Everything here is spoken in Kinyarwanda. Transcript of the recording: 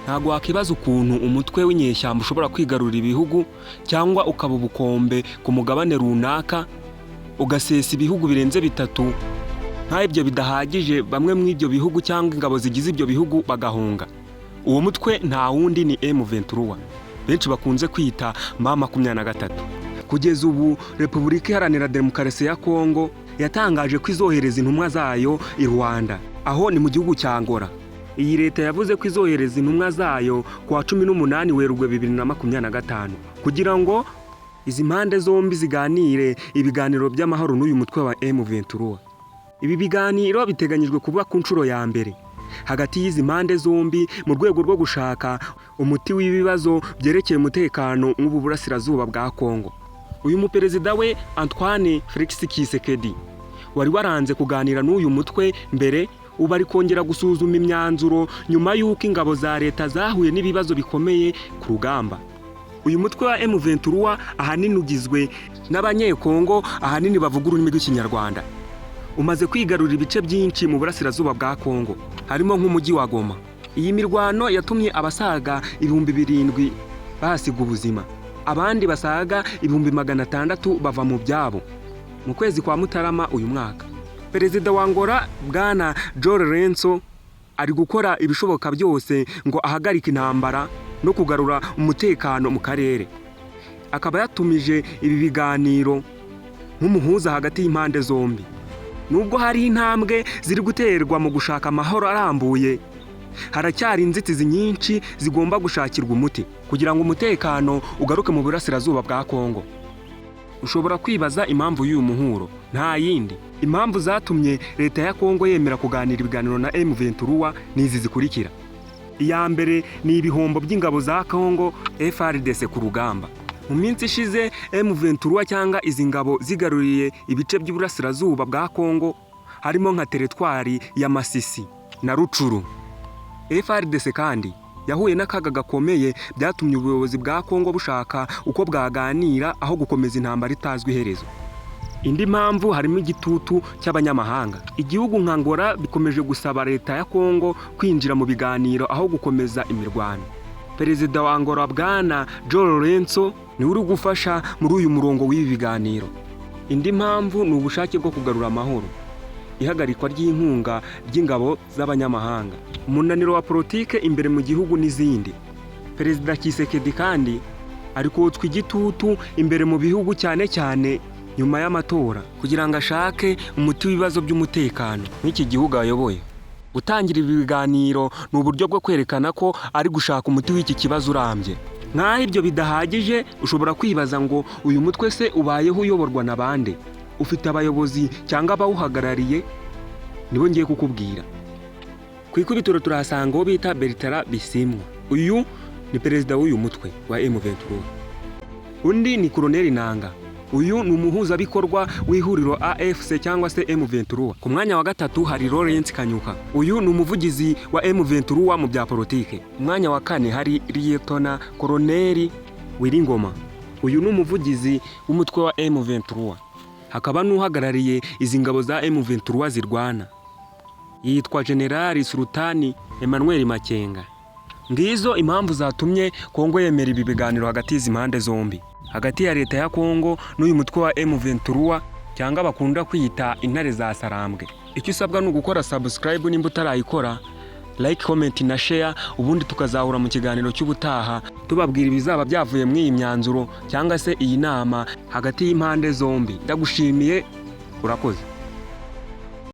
Ntabwo wakibaza ukuntu umutwe w'inyeshyamba ushobora kwigarurira ibihugu cyangwa ukaba ubukombe ku mugabane runaka, ugasesa ibihugu birenze bitatu. Nk'aho ibyo bidahagije, bamwe mu ibyo bihugu cyangwa ingabo zigize ibyo bihugu bagahunga. Uwo mutwe nta wundi, ni M23, benshi bakunze kwita M23. Kugeza ubu, Repubulika Iharanira Demokarasi ya Kongo yatangaje ko izohereza intumwa zayo i Luanda, aho ni mu gihugu cya Angola. Iyi leta yavuze ko izohereza intumwa zayo ku wa 18 Werurwe 2025 kugira ngo izi mpande zombi ziganire ibiganiro by'amahoro n'uyu mutwe wa M23. Ibi biganiro biteganyijwe kuba ku nshuro ya mbere hagati y'izi mpande zombi mu rwego rwo gushaka umuti w'ibibazo byerekeye umutekano nk'ubu burasirazuba bwa Kongo. Uyu muperezida we, Antoine Felix Tshisekedi, wari waranze kuganira n'uyu mutwe mbere, ubu ari kongera gusuzuma imyanzuro nyuma y'uko ingabo za leta zahuye n'ibibazo bikomeye ku rugamba. Uyu mutwe wa M23 ahanini ugizwe n'Abanyekongo, ahanini bavuga ururimi rw'Ikinyarwanda. Umaze kwigarurira ibice byinshi mu burasirazuba bwa Kongo, harimo nk'umujyi wa Goma. Iyi mirwano yatumye abasaga 7000 bahasiga ubuzima, abandi basaga 600,000 bava mu byabo mu kwezi kwa Mutarama uyu mwaka. Perezida wa Angola, Bwana João Lourenço, ari gukora ibishoboka byose ngo ahagarike intambara no kugarura umutekano mu karere, akaba yatumije ibi biganiro nk'umuhuza hagati y'impande zombi. Nubwo hari intambwe ziri guterwa mu gushaka amahoro arambuye, haracyari inzitizi nyinshi zigomba gushakirwa umuti kugira ngo umutekano ugaruke mu burasirazuba bwa Kongo. Ushobora kwibaza impamvu y'uyu muhuro. Nta yindi, impamvu zatumye leta ya Kongo yemera kuganira ibiganiro na M23 ni izi zikurikira: Iya mbere ni ibihombo by'ingabo za Kongo FARDC ku rugamba. Mu minsi ishize, M23 cyangwa izi ngabo zigaruriye ibice by'uburasirazuba bwa Kongo, harimo nka teritwari ya Masisi na Rutshuru. FARDC kandi yahuye n'akaga gakomeye, byatumye ubuyobozi bwa Kongo bushaka uko bwaganira aho gukomeza intambara itazwi iherezo. Indi mpamvu harimo igitutu cy'abanyamahanga. Igihugu nka Angola bikomeje gusaba leta ya Kongo kwinjira mu biganiro aho gukomeza imirwano. Perezida wa Angola, Bwana João Lourenço, niwe uri gufasha muri uyu murongo w'ibi biganiro. Indi mpamvu ni ubushake bwo kugarura amahoro, ihagarikwa ry'inkunga ry'ingabo z'abanyamahanga, umunaniro wa politike imbere mu gihugu n'izindi. Perezida Tshisekedi kandi ari kotswa igitutu imbere mu bihugu, cyane cyane nyuma y'amatora, kugira ngo ashake umuti w'ibibazo by'umutekano nk'iki gihugu ayoboye. Gutangira ibi biganiro ni uburyo bwo kwerekana ko ari gushaka umuti w'iki kibazo urambye. Nk'aho ibyo bidahagije, ushobora kwibaza ngo uyu mutwe se ubayeho uyoborwa na bande, ufite abayobozi cyangwa abawuhagarariye? Nibo ngiye kukubwira. Ku ikubitiro turahasanga uwo bita Bertrand Bisimwa. Uyu ni perezida w'uyu mutwe wa M23. Undi ni Koloneli Nanga. Uyu ni umuhuzabikorwa w'ihuriro AFC cyangwa se M23. Ku mwanya wa gatatu hari Lawrence Kanyuka. Uyu ni umuvugizi wa M23 mu bya politike. Ku mwanya wa kane hari Liyetona Koloneli Willy Ngoma. Uyu ni umuvugizi w'umutwe wa M23, hakaba n'uhagarariye izi ngabo za M23 zirwana, yitwa Generali Sultani Emmanuel Makenga. Ngizo impamvu zatumye Kongo yemera ibi biganiro hagati y'izi mpande zombi, hagati ya leta ya Kongo n'uyu mutwe wa M23 cyangwa bakunda kwita Intare za Sarambwe. Icyo usabwa ni ugukora subscribe nimba utarayikora, like, comment na share, ubundi tukazahura mu kiganiro cy'ubutaha tubabwira ibizaba byavuye muri iyi myanzuro cyangwa se iyi nama hagati y'impande zombi. Ndagushimiye, urakoze.